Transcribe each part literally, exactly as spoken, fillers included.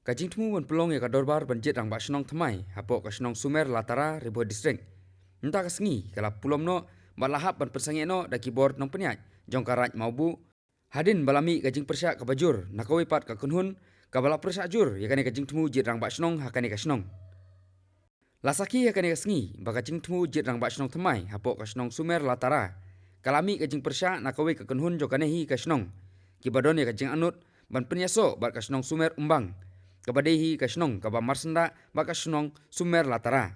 Ka jingthmu ban pynlong ïa ka dorbar ban jied rangbah shnong thymmai hapoh ka shnong Sumer Latara, Ri Bhoi District, mynta ka sngi ka la pulom noh bad la hap ban pynsangeh noh da ki bor nongpynïaid jong ka Raid Mawbuh, hadien ba la mih ka jingpyrshah kaba jur na kawei pat ka kynhun kaba la pyrshah jur ïa kane ka jingthmu jied rangbah shnong ha kane ka shnong. La sakhi ha kane ka sngi ba ka jingthmu jied rangbah shnong thymmai hapoh ka shnong Sumer Latara ka la mih ka jingpyrshah na kawei ka kynhun jong kane hi ka shnong, kiba don ïa ka jingangnud ban pynïasoh bad ka shnong Sumer Umbang, kaba dei hi ka shnong kaba marsyndah bad ka shnong Sumer Latara.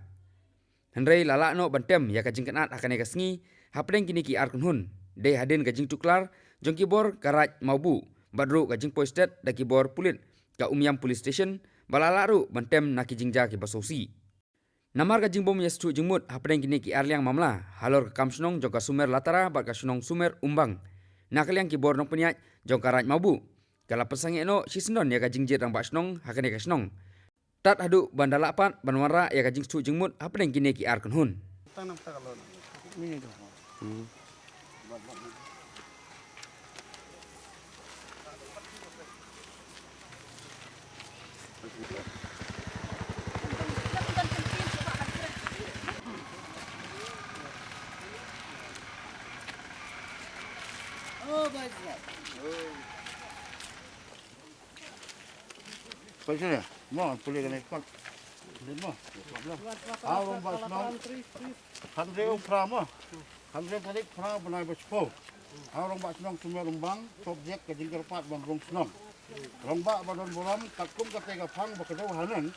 Hynrei la lah noh ban tem ïa ka jingkynad ha kane ka sngi hapdeng kine ki ar kynhun, dei hadien ka jingtuklar jong ki bor ka Raid Mawbuh bad ruh ka jingpoi stet da ki bor pulit ka Umiam Police Station, ba la lah ruh ban tem na ki jingjia kiba sngewsih. Namar ka jingbym ïasngewthuh jingmut hapdeng kine ki ar liang mamla halor ka kam shnong jong ka Sumer Latara bad ka shnong Sumer Umbang na ka liang ki bor nongpynïaid jong ka Raid Mawbuh, ka la pynsangeh noh shisyndon ïa ka jingjied rangbah shnong ha kane ka shnong, tad haduh ban da lah pat ban wanrah ïa ka jingsngewthuh jingmut hapdeng kine ki ar kynhun. Pwai sini, mo, pule kane kot. Ini mo, no problem. Aw, rangbah shnong. Hynriew phra mo. Hynriew tarik phra bnai ba shiphew. Aw, rangbah shnong Sumer Umbang, subject ka jingkyrpad ban rung shnong. Rangbah ba don burom, katkum kata ka phang ba kdew haneng,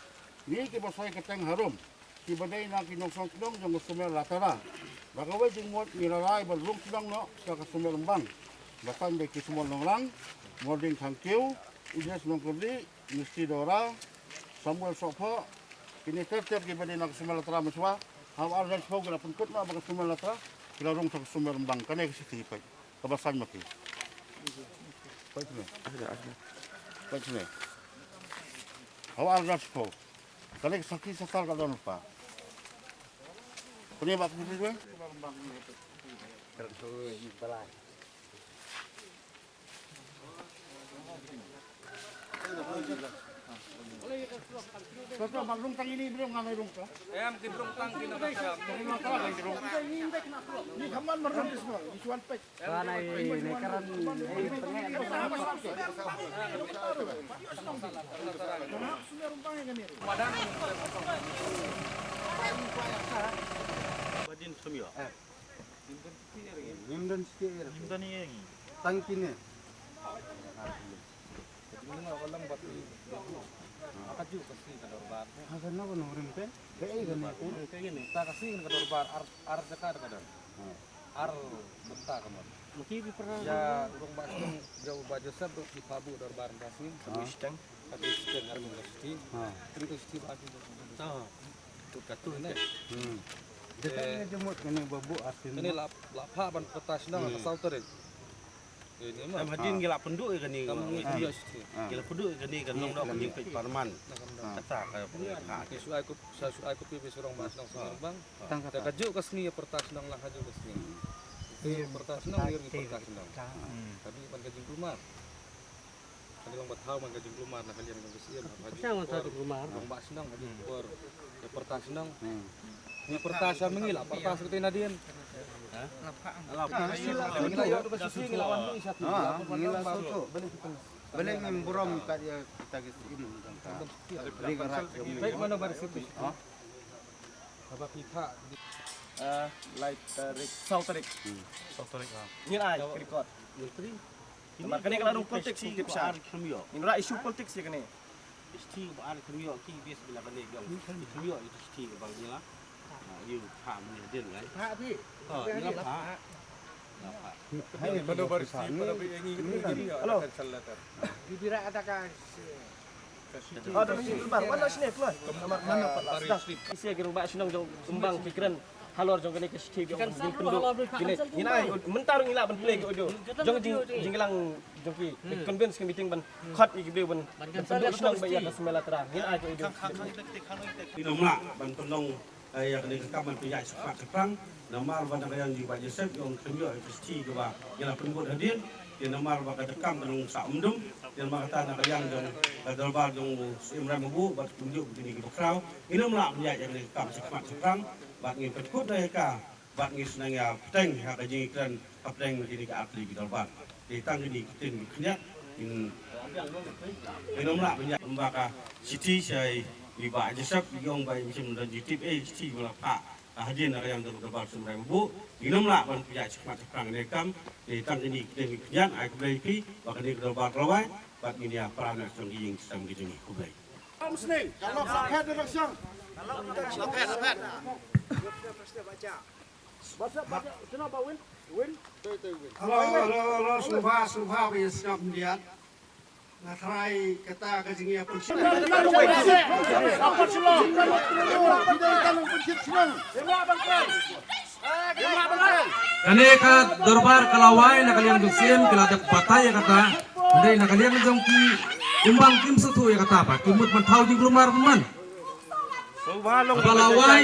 ngi kiba soi kyrteng harum, kiba dei na ki nongshong shnong jong ka Sumer Latara, ba kawei jingmut ngi la rai ban rung shnong noh sha ka Sumer Umbang. Ba san dei ki Symon Nongrang, Mording Thangkiew, Idris Nongkyrdi, Misti Dora, Samuel Sohphoh, kine ter ter kiba dei na ka Sumer Latara mynshuwa. Ha u ar hajar shiphew ki la pynkut noh ba ka Sumer Latara ki la rung sha ka Sumer Umbang. Kane ka shithi peit, kaba san ma ki. Peit ne. Peit ne. Ha u ar hajar shiphew. Kane ka sakhi sasar ka don pa. Pynïaid ba ka shithi peit. Badin Sumio. Ngim don siti ïa. Ngim don ïa ngi. Tang kine. Kati mynno ka long ba ki, ka juh ka sngi ka dorbar. Ha, kano kano rim te? Kaei kane? Kaei kane? Ta ka sngi ka dorbar ar, ar jaka ka don. Ar bynta ka mon. Ïa u rangbah shnong, ïa u Bah Joseph ruh ki phah buh dorbar mynta ka sngi. Ka dei siteng, ka dei siteng ar bynta siti. Ka dei siti ba ki. Ka tu ne. Hmm. Jaka ïa jemut kane ba buh ar siti. Kane la, la phah ban pyrta shnong ka saw tarik. Em hadien ngi la pynduh ïa kane ka, ngi la pynduh ïa kane ka long ka jingpeit parman. Kata ka pynduh. Ki shu ai kup, shu ai kup ïa ki surong ba shnong surong bang. Tang kata. Ka juh ka sngi ïa pyrta shnong lang ha juh ka sngi. Ki pyrta shnong, ïa ki pyrta shnong. Ka dei ban ka jingkulmar. Ka dei ban ba thaw ban ka jingkulmar na ka liang jong ka siem. Ka jingkulmar. Long ba shnong ha juh por. Ïa pyrta shnong. Ngi pyrta sha ma ngi la pyrta sha katei nadien. Ha? La pyrta sha katei nadien. Ngi la ïoh da ka shisha ngi la wan mih sha katei. Ngi la shu tu. Balei ngim burom kat ïa kita ki siem jong ka. Ri ka rat jong ngi. Baik, mano bar situ. Ha? Haba phi phah. Ah, lai tarik, saw tarik. Saw tarik. Ngin ai ka record. Namar kane ka la rung politics, ngin tip sha. Ngin rah issue politics ïa kane. Shithi ba ar khynñiuh ki bes bila kane ka shithi ba ngi la. Ïa u phah mynne hadien ngai. Phah phi. Oh, ngi la phah. Ngi la phah. Hello. Bibira kata ka. Oh, dah sini keluar. Mana sini keluar. Isi agi rangbah shnong jong Umbang ki kren halor jong kane ka shithi jong Umbang. Kine, ngin ai, mynta ruh ngi lah ban play ka audio jong jing, jingïalang jong ki, convince ki meeting ban khot ïa ki briew ban pynduh shnong ba ïa ka Sumer Latara. Ngin ai ka audio. Ngi nym lah ban pynlong, eh, ïa kane ka kam ban pynïaid sha ka pyrthei. Namar ba na ka liang jong i Bah Joseph, i ong khynñiuh ïa ka shithi kaba ngi la pynbud hadien. Te namar ba ka dohkam ka long sah umdum, te namar kata na ka liang jong ka dorbar jong u Syiem Rai Mabu bad kumjuh kine ki bakhraw, ngin ym lah ban ïaid ïa kane ka kam shakhmat shaphrang, bad ngin pynkut noh ïa ka, bad ngin sa nang ïa bteng ha ka jingïakren hapdeng kine ki artylli ki dorbar. Te tang kine ki ktien ki khyndiat, ngin, ngin ym lah ban ïaid, kumba ka shithi sha i Bah Joseph, i ong ba im shym don jingtip ei shithi ba la phah hadien na ka liang jong ka dorbar Syiem Rai Mabu, ngin ym lah ban pynïaid shakhmat shaphrang kane ka kam, te tang kine ki ktien ki khyndiat, ai khublei ïa phi, ba kane ka dorbar ka la wai, bad ngin ïa para noh sha ki ïing ki sem ki jong ngi, khublei. Hello, hello, hello, sngewbha, sngewbha, ba ïa sngap khyndiat. Nga tharai kata ka jingïapynshit. Kane ka dorbar ka la wai na ka liang jong Syiem, ki la dep batai ïa kata. Hynrei na ka liang jong ki Umbang kim sngewthuh ïa kata, ba ki mut ban thaw jingkulmar man. Ba la wai.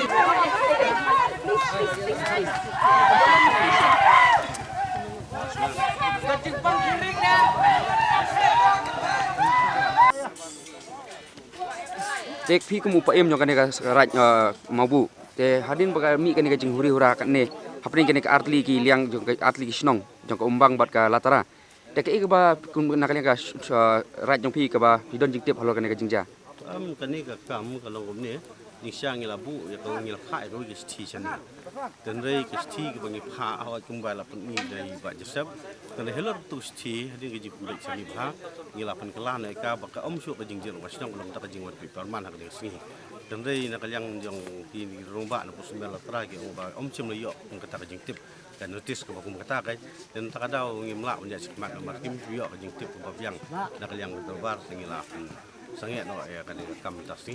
Te phi kum u paiem jong kane ka raid, eh, Mabu. Te hadien ba ka mih kane ka jinghuri hura kane hapdeng kane ka artylli ki liang jong ka artylli ki shnong jong ka Umbang bad ka Latara. Te kaei kaba kum na ka liang ka sh-, sh-, raid jong phi kaba phi don jingtip halor kane ka jingjia? Em, kane ka kam ka long kumne, jingshisha ngi la buh ïa ka, ngi la phah ïa kawei ka shithi shane. Hynrei ka shithi kaba ngi phah hooid kumba la pyni da i Bah Joseph. Hynrei halor tu shithi hadien ka jingpynleit shane bha, ngi la pynkylla ïa ka ba ka ym shuh ka jingjia rangbah shnong, ka long kata ka jingwan peit pyrman ha kane ka sngi. Hynrei na ka liang jong ki rangbah na Sumer Latara ki ong ba ym shym la ïoh kum kata ka jingtip. Ka notis kaba kum kata kai, te na kata ka daw ngim lah ban ïaid shakhmat namar kim ju ïoh ka jingtip kaba biang na ka liang ka dorbar, te ngi la pynsangeh noh ïa kane ka kam mynta ka sngi.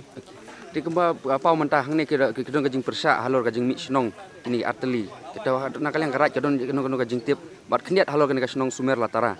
Te kumba, ah, paw mynta hangne ki, ki don ka jingpyrshah halor ka jingmih shnong kine ki artylli. Kita na ka liang ka raid ka don kano kano ka jingtip bad khyndiat halor kane ka shnong Sumer Latara.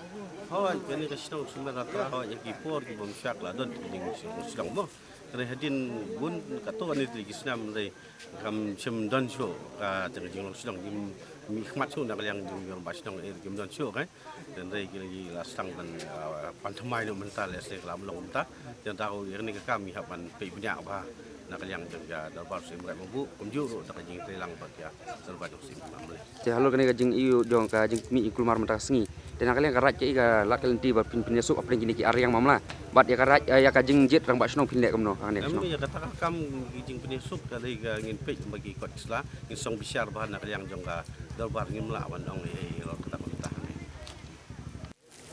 Hooid, kane ka shnong Sumer Latara, hooid, ïa ki por ki bym shak la don ka jingshnong mo. Hynrei hadien bun katto katne tylli ki snem hynrei kam shym don shuh ka jing, jinglong shnong, kim mih khmat shuh na ka liang jong ki rangbah shnong, eh, kim don shuh, eh. Hynrei ki la sdang ban, ah, pynthymmai noh mynta, lehse ka la ym long mynta. Te nangta ïa kane ka kam ngi hap ban peit bniah bha na ka liang jong ka dorbar Syiem Rai Mabu, kumjuh ruh da ka jingtreilang bad ïa dorbar jong Syiem Rai Mabu. Te halor kane ka jingïoh jong ka jingmih jingkulmar mynta ka sngi, te na ka liang ka raid kaei ka lad ka lynti ba phin pynïasuk hapdeng kine ki arliang mamla bad ïa ka raid, eh, ïa ka jingjied rangbah shnong phin leh kumno hangne ka shnong? Ïa kata ka kam ki jingpynïasuk ka dei ka ngin peit ba ki kot ki sla, ngin song bishar bha na ka liang jong ka dorbar, ngim lah ban ong ei ei halor kata ka bynta hangne.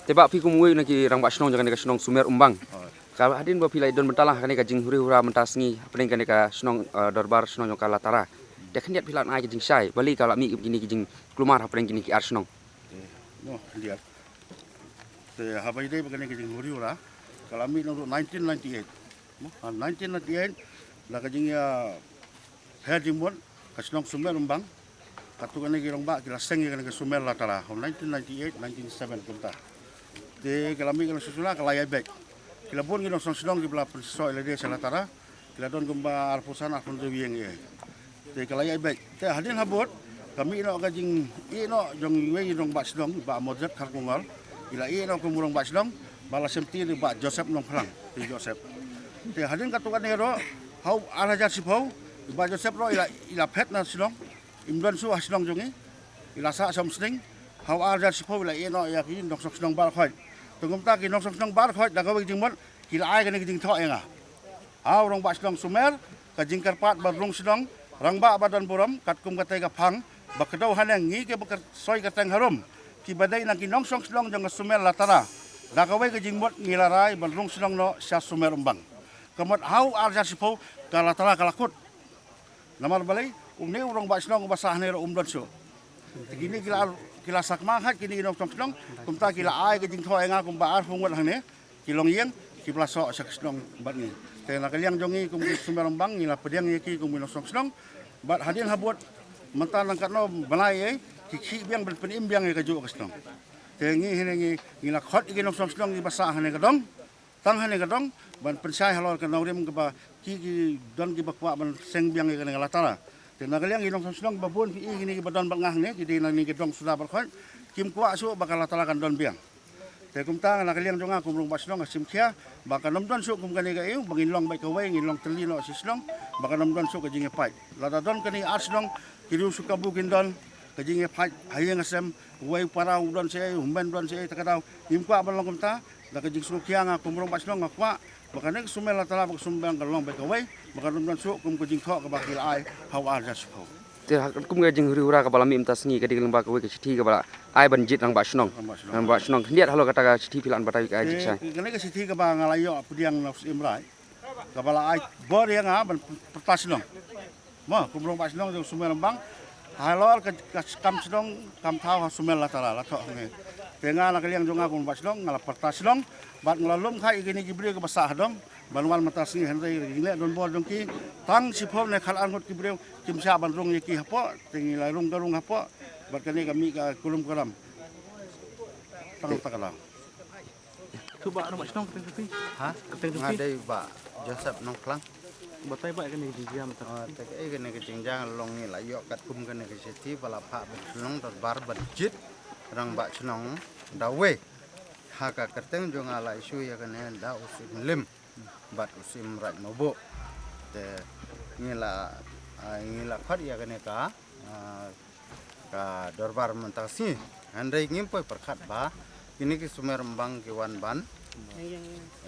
Te bah phi kum uwei na ki rangbah shnong jong kane ka shnong Sumer Umbang. Ka hadien ba phi la don bynta lang ha kane ka jinghuri hura mynta sngi hapdeng kane ka shnong, eh, dorbar shnong jong ka Latara. Te khyndiat phi la ai ka jingshai balei ka la mih kine ki jingkulmar hapdeng kine ki ar shnong. Te, no, khyndiat. Te haba ïadei bad kane ka jinghuri hura ka la mih naduh nineteen ninety-eight. Mo, ha nineteen ninety-eight la ka jingïa pher jingmut ka shnong Sumer Umbang. Katto katne ki rangbah ki la seng ïa kane ka Sumer Latara ha nineteen ninety-eight, nineteen seven kumta. Te ka la mih ka la shisha ka la ïai beit. Ki la bun ki nongsong shnong kiba la pynshoi lade sha Latara. Ki la don kumba arphew san arphew hynriew ïing ïa. Te ka la ïai beit. Te hadien habud ka mih noh ka jingïeh noh jong iwei i rangbah shnong, i Bah Moses Kharkongor. I la ïeh noh kum u rangbah shnong bad la shim kti da i Bah Joseph Nongphlang, i Joseph. Te hadien katto katne ruh ha u ar hajar shiphew i Bah Joseph ruh i la, i la phet na shnong. Im don shuh ha shnong jong ngi. I la sah sha Umsning. Ha u ar hajar shiphew i la ïeh noh ïa ki nongsong shnong baroh khoit. Te kumta ki nongsong shnong baroh khoit da kawei ka jingmut ki la ai kane ka jingthoh ïa nga. Ha u rangbah shnong Sumer, ka jingkyrpad ban rung shnong, rangbah ba don burom, katkum katei ka phang ba kdew haneng, ngi kiba kyr-, soi kyrteng harum kiba dei na ki nongsong shnong jong ka Sumer Latara, da kawei ka jingmut ngi la rai ban rung shnong noh sha Sumer Umbang. Ka mut ha u ar hajar shiphew ka Latara ka la kut. Namar balei, une u rangbah shnong uba sah hangne ruh um don shuh. Te kine ki la, ki la sakma hait kine ki nongsong shnong, kumta ki la ai ka jingthoh ïa nga kumba arphew ngut hangne ki longïing kiba la soh sha ka shnong bad ngi. Te na ka liang jong ngi kum ki Sumer Umbang ngi la pdiang ïa ki kum ki nongsong shnong. Bad hadien habud mynta nang katno bnai ei ki khih biang ban pynim biang ïa kajuh ka shnong. Te ngi hangne ngi, ngi la khot ïa ki nongsong shnong kiba sah hangne ka dong. Tang hangne ka dong ban pynshai halor ka nongrim kaba ki, ki don kiba kwah ban seng biang ïa kane ka Latara. Te na ka liang ki nongsong shnong ba bun phi i kine kiba don bad nga hangne ki dei na kane ka dong suda baroh khoit. Kim kwah shuh ba ka Latara kan don biang. Te kumta na ka liang jong nga kum u rangbah shnong nga shim khia ba kan ym don shuh kum kane ka ïing ba ngin long beit kawei, ngin long tylli noh shi shnong, ba kan ym don shuh ka jingïapait. Lada don kane ar shnong ki riew shu kabu kin don ka jingïapait ha ïing ha sem, uwei u para u don shaei, u hynmen u don shaei, ta ka daw ngim kwah ban long kumta. Da ka jingsngewkhia nga kum u rangbah shnong nga kwah ba kane ka Sumer Latara bad ka Sumer Embang kan long beit kawei, ba kan ym don shuh kum ka jingthoh kaba ki la ai ha u ar hajar shiphew. Te ha kum ka jingriew ra kaba la mih mynta ka sngi ka dei lyngba kawei ka shithi kaba la ai ban jied rangbah shnong. Rangbah shnong. Rangbah shnong khyndiat halor kata ka shithi phi la an batai ka ai jingshai. Te kane ka shithi kaba nga la ïoh pdiang na u Syiem Raij kaba la ai bor ïa nga ban pyrta shnong. Mo, kum u rangbah shnong jong u Sumer Embang. Halor ka, ka kam shnong kam thaw ha Sumer Latara la thoh hangne. Te nga na ka liang jong nga kum u rangbah shnong nga la pyrta shnong bad nga la lum kha ïa kine ki briew kiba sah ha dong ban wan mynta ka sngi, hynrei ngi leh donbor jong ki tang shiphew ne khatar ngut ki briew kim shah ban rung ïa ki hapoh, te ngi la rung ka rung hapoh bad kane ka mih ka kulum ka ram. Tang ta ka daw. Phi bah rangbah shnong, kyrteng jong phi? Ha? Kyrteng jong phi? Nga dei Bah Joseph Nongklang. Batai bah ïa kane ka jingjia mynta. Ah, te kaei kane ka jingjia, long ngi la ïoh katkum kane ka shithi ba la phah ban pynlong dorbar ban jied rangbah shnong da uwei. Ha ka kyrteng jong nga la issue ïa kane da u Syiem Lim bad u Syiem Raij Mawbuh. Te ngi la, ah, ngi la khot ïa kane ka, ah, ka dorbar mynta ka sngi. Hynrei ngim poi pyrkhat ba kine ki Sumer Embang ki wan ban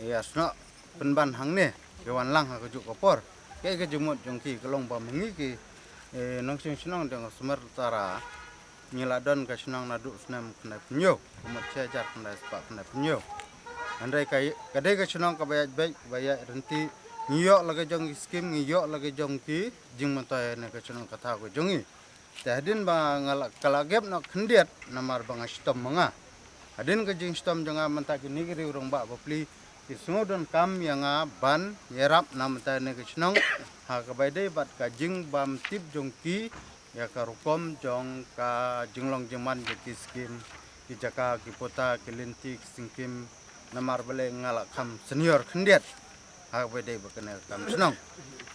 ïasnoh pynban hangne, ki wan lang ha kajuh ka por. Kaei ka jingmut jong ki ka long ba ma ngi ki, eh, nongshong shnong jong ka Sumer Latara ngi la don ka shnong naduh snem khyndaiphew hynñiew, ka mut shi hajar khyndai spah khyndaiphew hynñiew. Hynrei ka, ka dei ka shnong kaba ïaid beit, kaba ïaid ryntih, ngi ïoh la ka jong ki skim, ngi ïoh la ka jong ki jingmyntoi ne ka shnong ka thaw ka jong ngi. Te hadien ba nga la, ka la gep noh khyndiat namar ba nga shitom ma nga. Hadien ka jingshitom jong nga mynta kine ki riew rangbah bapli ki sngew donkam ïa nga ban ïarap na mynta ne ka shnong ha kaba ïadei bad ka jingbam tip jong ki ïa ka rukom jong ka jinglong jingman jong ki skim, ki jaka, ki puta, ki lynti, ki syngkim, namar balei nga la kham senior khyndiat ha kaba ïadei bad kane ka kam shnong.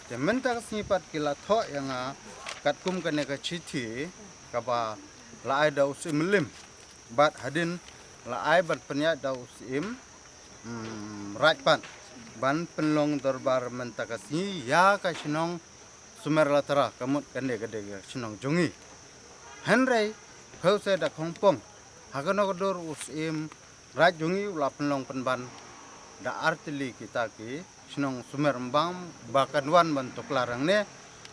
Te mynta ka sngi pat ki la thoh ïa nga katkum kane ka shithi kaba la ai da u Syiem Lim bad hadien la ai ban pynïaid da u Syiem, mm, Raij pat ban pynlong dorbar mynta ka sngi ïa ka shnong Sumer Latara, ka mut kane ka dei ka shnong jong ngi. Hynrei phew se da khongpong ha kano ka dur u Syiem Raij jong ngi u la pynlong pynban da artylli kita ki shnong Sumer Embang ba kan wan ban tuklar hangne,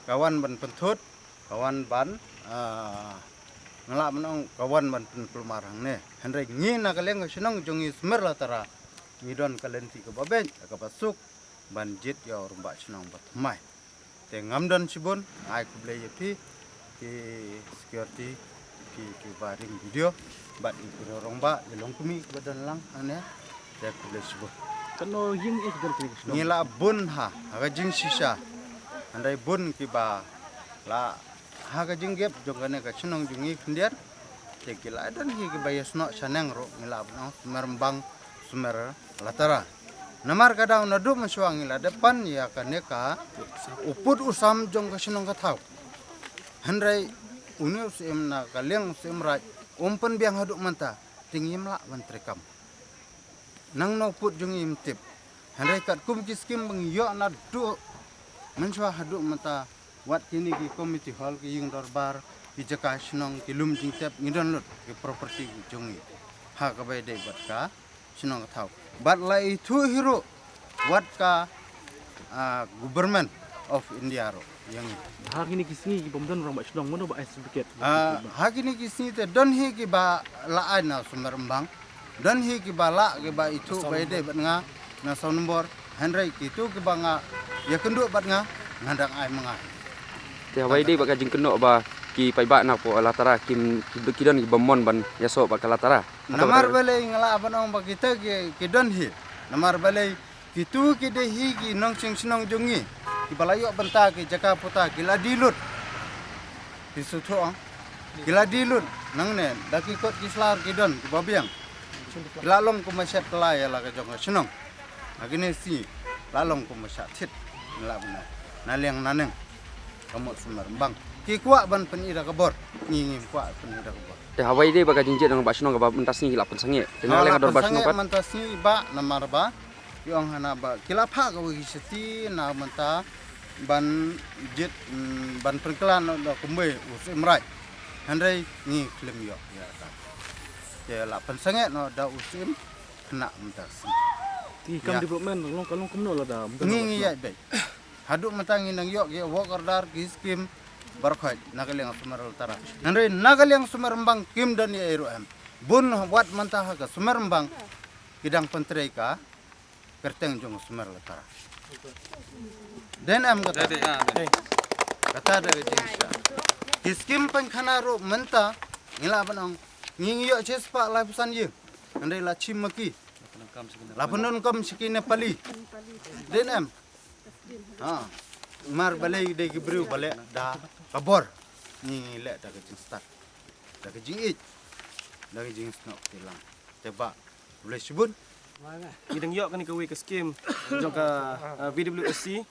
ka wan ban pynthut, ka wan ban, ah, nga lah ban ong ka wan ban pynkulmar hangne. Hynrei ngi na ka liang ka shnong jong ngi Sumer Latara ngi don ka lynti kaba beit, kaba suk ban jied ïa u rangbah shnong ba thymmai. Te ngam don shibun, ai khublei ïa phi ki security, phi kiba ring video bad ïa ki rangbah, ïa longkmie kiba don lang hangne. Te khublei shibun. Kano ïing ïa ki don kine ki shnong? Ngi la bun ha, ha ka jingshisha. Hynrei bun kiba la ha ka jinggep jong kane ka shnong jong ngi khyndiat. Te ki la don hi kiba ïasnoh shaneng ruh, ngi lah ban ong Sumer Embang, Sumer Latara. Namar ka daw naduh mynshuwa ngi la dep pan ïa kane ka u pud u sam jong ka shnong ka thaw. Hynrei une u Syiem na ka liang u Syiem Raij um pynbiang haduh mynta, te ngim lah ban treikam. Nangno pud jong ngi ym tip. Hynrei katkum ki skim ba ngi ïoh naduh mynshuwa haduh mynta, wat kine ki community hall, ki ïing dorbar, ki jaka shnong, ki lum jingtep, ngi don lut ki property jong ngi ha kaba ïadei bad ka shnong ka thaw. Bad la ithuh hi ruh wat ka, ah, Government of India ruh ïa ngi. Ha kine ki sngi ki bym don rangbah shnong, mano ba ai certificate? Ah, ha kine ki sngi te don hi kiba la ai na Sumer Embang, don hi kiba lah kiba ithuh ba ïadei bad nga na saw nombor, hynrei kitu kiba nga ïakynduh bad nga, nga dang ai ma nga. Te haba ïadei bad ka jingkynnoh ba ki paidbah na poh Latara kim, ki, ki don kiba mon ban ïasoh bad ka Latara. Namar balei nga lah ban ong ba kita ki, ki don hi. Namar balei kitu ki dei hi ki nongshong shnong jong ngi, kiba la ïoh bynta ki jaka puta, ki la die lut. Phi sngewthuh ong? Ki la die lut. Nangne da ki kot ki sla ki don kiba biang. Ki la long kum ba shet kylla ïa la ka jong ka shnong. Ha kine ki sngi la long kum ba shah thied, ngi lah ban ong, na liang naneng, ka mut Sumer Embang. Ki kwah ban pyni da ka bor, ngi ngim kwah pyni da ka bor. Te hawei dei ba ka jingjied nong ba shnong kaba mynta sngi ki la pynsangeh. Te na leng ka dor ba shnong pat mynta sngi ba namar ba ki ong hana ba ki la phah ka wei ki shati na mynta ban jied, mm, ban pynkylla noh da kumwei u Siem Raij. Hynrei ngi khlem ïoh ïa ka. Te la pynsangeh noh da u Siem khynnah mynta sngi. Ki kam development long ka long kumno lada mynta ngi ngi ïa beit. Haduh mynta ngi nang ïoh ki work order ki skim barkhoj na ka liang Sumer Latara. Hynrei na ka liang Sumer Embang kim don ïa i ruh em. Bun wat mynta ha ka Sumer Embang ki dang pyntrei ka kyrteng jong Sumer Latara. Den em kata. Kata da ka jingshisha. Ki skim pynkhana ruh mynta ngi lah ban ong ngi ngi ïoh shispah laiphew san ïing. Hynrei la chim ma ki. La pyndonkam sha ki Nepali. Den em. Ha. Mar balei dei ki briew ba leh da ka bor. Ngi leh da ka jingstad. Da ka jingïeit. Da ka jingsnoh kti lang. Te ba. Khublei shibun. Ngi dang ïoh kane kawei ka skim jong ka, uh, V W S C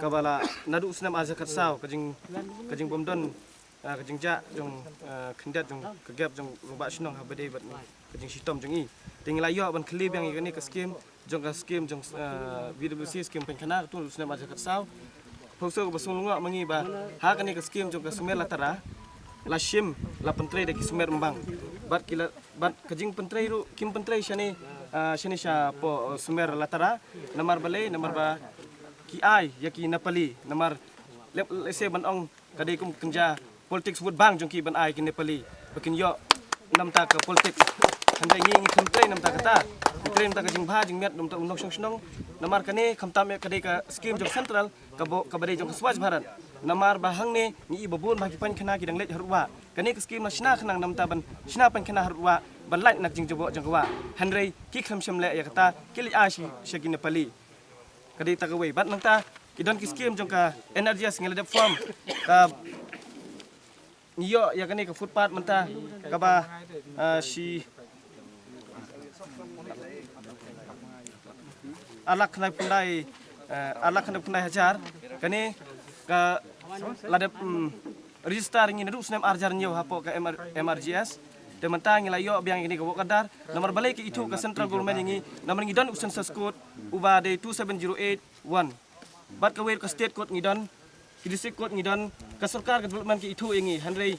kaba la naduh u snem ar hajar khatsaw ka jing, ka jingbym don, uh, ka jingjah jong, uh, khyndiat jong ka gap jong u rangbah shnong haba dei bad ka jingshitom jong i. Te ngi la ïoh ban khyllie biang ïa kane ka skim jong ka skim jong, eh, V W C skim pynkhana katkum u snem ar hajar khatsaw. Phew saw kaba sngewlyngngoh ma ngi ba ha kane ka skim jong ka Sumer Latara la shim la pyntrei da ki Sumer Embang. Bad ki la, bad ka jingpyntrei ruh kim pyntrei shane, eh, shane shapoh, eh, Sumer Latara. Namar balei, namar ba ki ai ïa ki Nepali, namar lep lep se ban ong ka dei kum kynja politics vote bank jong ki ban ai ki Nepali ba kin ïoh namta ka politics. Hynrei ngi ngi khlem trei namta kata. Ngi trei namta ka jingbha jingmiat namta u nongshong shnong. Namar kane khamtam ïa ka dei ka skim jong central kaba, kaba dei jong ka Swachh Bharat. Namar ba hangne ngi i ba bun ba ki pynkhana ki dang leit harud wah. Kane ka skim la shna khnang namta ban shna pynkhana harud wah ban lait na ka jingjubok jong ka wah. Hynrei ki khlem shym leh ïa kata, ki leit ai sha, sha ki Nepali. Ka dei ta kawei. Bad nangta ki don ki skim jong ka N R G S ngi la dep form. Ka ngi ïoh ïa kane ka footpath mynta kaba, ah, shi ar lak khyndai phew khyndai, eh, ar lak khyndai phew khyndai hajar. Kane ka la dep, mm, register ngi naduh snem ar hajar hynñiew hapoh ka M R, M R G S. Te mynta ngi la ïoh biang ïa kane ka work order. Namar balei ki ithuh ka central government ïa ngi, namar ngi don u census code uba dei two seven zero eight one. Bad kawei ka state code ngi don, ki district code ngi don, ka sorkar ka development ki ithuh ïa ngi. Hynrei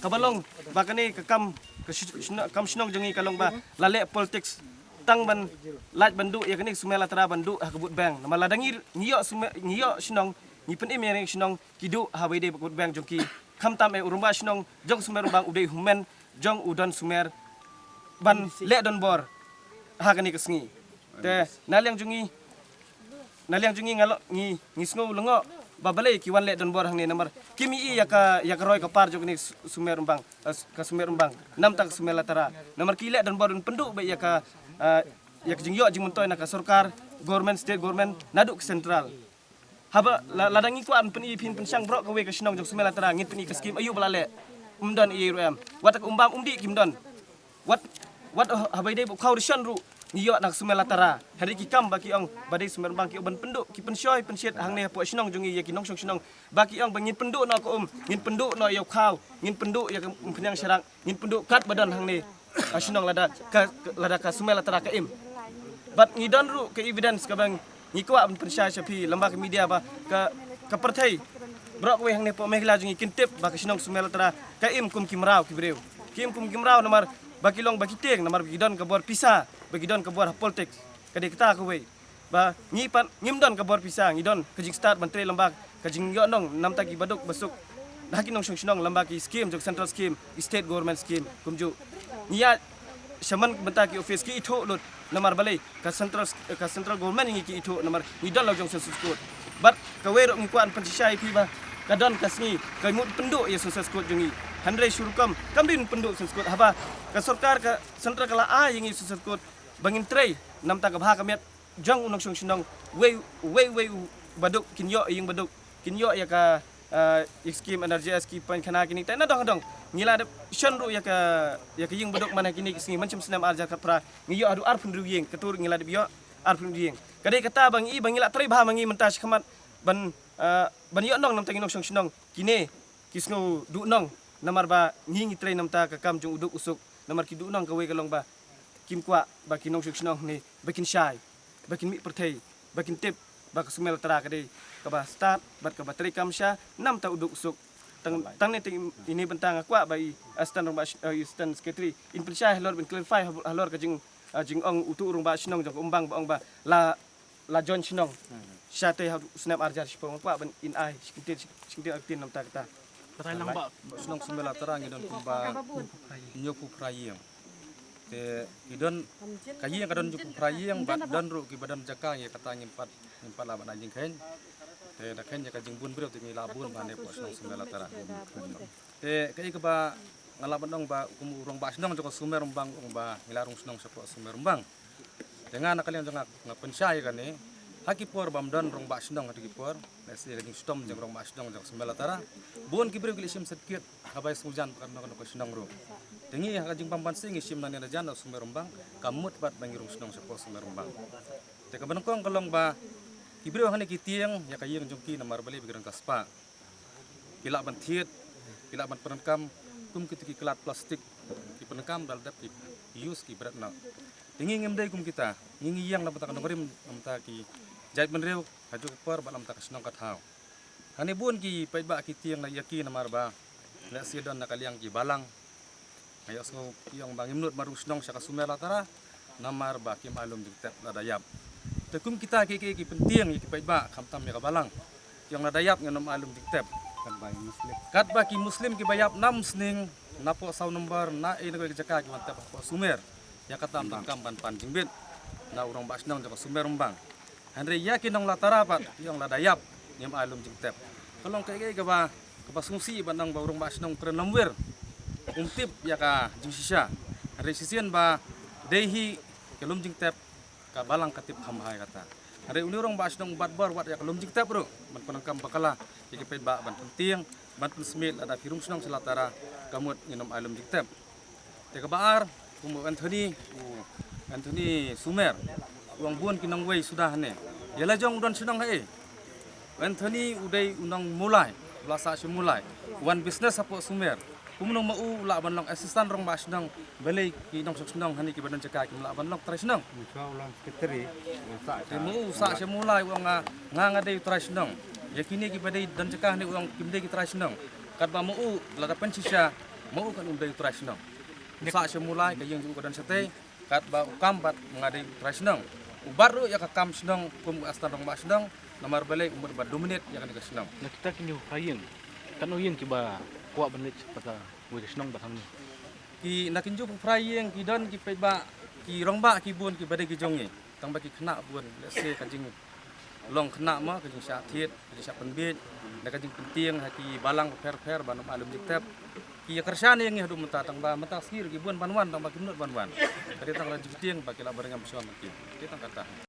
kaba long ba kane ka kam, ka shi-, shna-, kam shnong jong ngi ka long ba la leh politics tang ban lait ban duh ïa kane ka Sumer Latara ban duh ha ka vote bank. Namar lada ngi, ngi ïoh Sumer, ngi ïoh shnong, ngi pynim ïa kane ka shnong, ki duh ha ba ïadei bad ka vote bank jong ki. Khamtam eh u rangbah shnong jong Sumer Embang u dei u hynmen jong u don Sumer ban leh donbor ha kane ka sngi. Te na liang jong ngi, na liang jong ngi nga lo, ngi, ngi sngew lyngngoh ba balei ki wan leh donbor hangne namar kim i ïa ka, ïa ka roi ka par jong kane Su-, Sumer Embang, eh, ka Sumer Embang namta ka Sumer Latara. Namar ki leh donbor ban pynduh beit ïa ka, eh, ïa ka jingïoh jingmyntoi na ka sorkar, government, state government, naduh ka central. Haba la, lada ngi kwah ban pyni phin pynshang baroh kawei ka shnong jong Sumer Latara ngin pyni ka skim aïu ba la leh. Ym don ei ei ruh em. Wat ka umbam umdih kim don. Wat, wat, oh, haba ïadei bad u khaw ration ruh ngi ïoh na ka Sumer Latara. Hynrei ki kam ba ki ong ba dei Sumer Embang ki ong ban pynduh, ki pynshoi pynshit hangne hapoh shnong jong ngi ïa ki nongshong shnong. Ba ki ong ba ngin pynduh noh ka um, ngin pynduh noh ïa u khaw, ngin pynduh ïa ka umphniang sharak. Ngin pynduh kat ba don hangne ka shnong lada ka, lada ka Sumer Latara ka im. Bad ngi don ruh ka evidence kaba ngi kwah ban pynshai sha phi lem bad ka media ba ka, ka pyrthei baroh kawei hangne hapoh Meghalaya jong ngi kin tip ba ka shnong Sumer Latara ka im kum ki mraw ki briew. Ki im kum ki mraw namar ba ki long ba ki tieng namar ba ki don ka bor pisa, ba ki don ka bor ha politics. Ka dei kata kawei. Ba ngi pat ngim don ka bor pisa, ngi don ka jingstad ban trei lem bad ka jingïohnong namta ki baduk basuk. Na ki nongshong shnong lem bad ki skim jong central skim, ki state government skim kumjuh. Ngi ïa shaman mynta ki office ki ithuh lut namar balei ka central, ka central government ngi ki ithuh namar ngi don la u jong census code. Bad kawei ruh ngi kwah ban pynshisha ïa phi ba ka don ka sngi ka mut pynduh ïa census code jong ngi. Hynrei shu rukom kam dei pynduh census code haba ka sorkar ka central ka la ai ïa ngi census code ba ngin trei namta ka bha ka miat jong u nongshong shnong wei, wei, wei u baduk kin ïoh ïing baduk, kin ïoh ïa ka, eh, ïa skim N R G S ki pynkhana kine. Te na dong dong ngi la dep shon ruh ïa ka, ïa ka ïing baduk man ha kine ki sngi mynshem snem ar hajar khatphra ngi ïoh haduh arphew hynriew ïing, kato ruh ngi la dep ïoh arphew hynriew ïing. Ka dei kata ba ngi, ba ngi la trei bha ma ngi mynta shakhmat ban, eh, ban ïohnong namta ki nongshong shnong kine. ki sngew duhnong, namar ba ngi ngi trei namar ka kam jong u duk u suk, namar ki duhnong kawei ka long ba kim kwah ba ki nongshong shnong ne ba kin shai, ba kin mih pyrthei, ba kin tip ba ka Sumai Latra ka dei kaba stad bad kaba trei kam sha namar u duk u suk. Tang tang ne tang ine bynta nga kwah ba i Assistant Rangbah Sh- eh, i Assistant Secretary in pynshai halor ban clarify halor ka jing eh, jingong utu u rangbah shnong jong ka Umbang ba ong ba la la join shnong. Sha te ha u snem arjar shiphew nga kwah ban in ai shi kyntien shi kyntien ar kyntien namar kata. Kata lang ba. Shnong Sumai Latra ngi don kumba hynñiewphew phra ïing. Te ki don ka ïing ka don hynñiewphew phra ïing bad don ruh kiba don jaka ngi kata ngim pat ngim pat lah ban ai jingkheiñ. Te da kheiñ ïa ka jingbun briew te ngi lah bun bha ne hapoh shnong Sumai Latra. Te kaei kaba nga lah ban ong ba kum u rangbah shnong jong ka Sumai Rumbang ong ba ngi la rung shnong shapoh Sumai Rumbang. Te nga na ka liang jong nga nga pynshai ïa kane ha ki por bym don rangbah shnong ha ki por. Lehse ka jingshitom jong rangbah shnong jong ka Sumai Latra. Bun ki briew ki la shim syrkit haba ïa sngewjan ba ka nong ka shnong ruh. Te ngi ha ka jingbam ban sing ngi shim na ne na jan na Sumai Rumbang ka mut pat ba ngi rung shnong shapoh Sumai Rumbang. Te kaba nyngkong ka long ba ki briew hangne ki tieng ïa ka ïing jong ki namar balei ba ki don ka spah. Ki lah ban thied, ki lah ban pyndonkam kum kito ki klat plastik, ki pyndonkam da la dep ki use ki bret noh. Te ngi ngim dei kum kita, ngi ngi ïeng na bynta ka nongrim, na bynta ki jaitbynriew, ha kajuh ka por bad na bynta ka shnong ka thaw. Hangne bun ki paidbah ki tieng na ïa ki namar ba lehse don na ka liang ki balang. Nga ïohsngew ki ong ba ngim nud ban rung shnong sha ka Sumai Latra namar ba kim ai lum jingtep lada ïap. Te kum kita ki ki ki pyntieng ïa ki paidbah khamtam ïa ka balang. Ki ong lada ïap ngin ym ai lum jingtep. Katba ki Muslim kiba ïap na Umsning, na poh saw number, na ei na kawei ka jaka ki wan tep hapoh Sumer. Ïa kata ym donkam ban pan jingbit na u rangbah shnong jong ka Sumer Rumbang. Hynrei ïa ki nong Latra pat ki ong lada ïap ngim ai lum jingtep. Ka long kaei kaei kaba kaba sngewsih ban ong ba u rangbah shnong u kren lamwir. Um tip ïa ka jingshisha. Hynrei shisien ba dei hi ka lum jingtep ka balang ka tip kham bha ïa kata. Hynrei une u rangbah shnong u bat bor wat ïa ka lum jingtep ruh ban pyndonkam bakla ïa ki paidbah ban pyntieng ban pynsmit lada phi rung shnong sha Latra ka mut ngin ym ai lum jingtep. Te kaba ar, kum u Anthony, u Anthony Sumer, u ong bun ki nongwei suda hangne. Ïa la jong u don shnong haei. U Anthony u dei u nong Mawlai, u la sah sha Mawlai. U wan business hapoh Sumer. Kumno ma u u lah ban long assistant rangbah shnong, balei ki nongshong shnong hangne kiba don jaka kim lah ban long trai shnong. Te ma u u sah sha Mawlai u ong nga nga dei u trai shnong. Ïa kine kiba dei don jaka hangne u ong kim dei ki trai shnong. Katba ma u lada pynshisha ma u kan um dei u trai shnong. Sah sha Mawlai ka ïing jong u ka don shatei, katba u kam bad nga dei u trai shnong. U bat ruh ïa ka kam shnong kum u assistant rangbah shnong, namar balei u mut ba dominate ïa kane ka shnong. Na kita ki hynñiewphew phra ïing, katno ïing kiba kwah ban leit sha kata kawei ka shnong bad hangne? Ki na ki hynñiewphew phra ïing ki don ki paidbah ki rangbah ki bun kiba dei ki jong ngi. Tang ba ki khynnah bun, lehse ka jing long khynnah mo, ka jingshah thied, ka jingshah pynbiej, da ka jingpyntieng ha ki balang bapher bapher ban ym ai lum jingtep. Ki ïa kyrshan ïa ngi haduh mynta tang ba mynta sngi ruh ki bun ban wan tang ba kim nud ban wan. Ka dei tang ka jingtieng ba ki lah ban ring ïam shwa ma ki. Ki tang kata.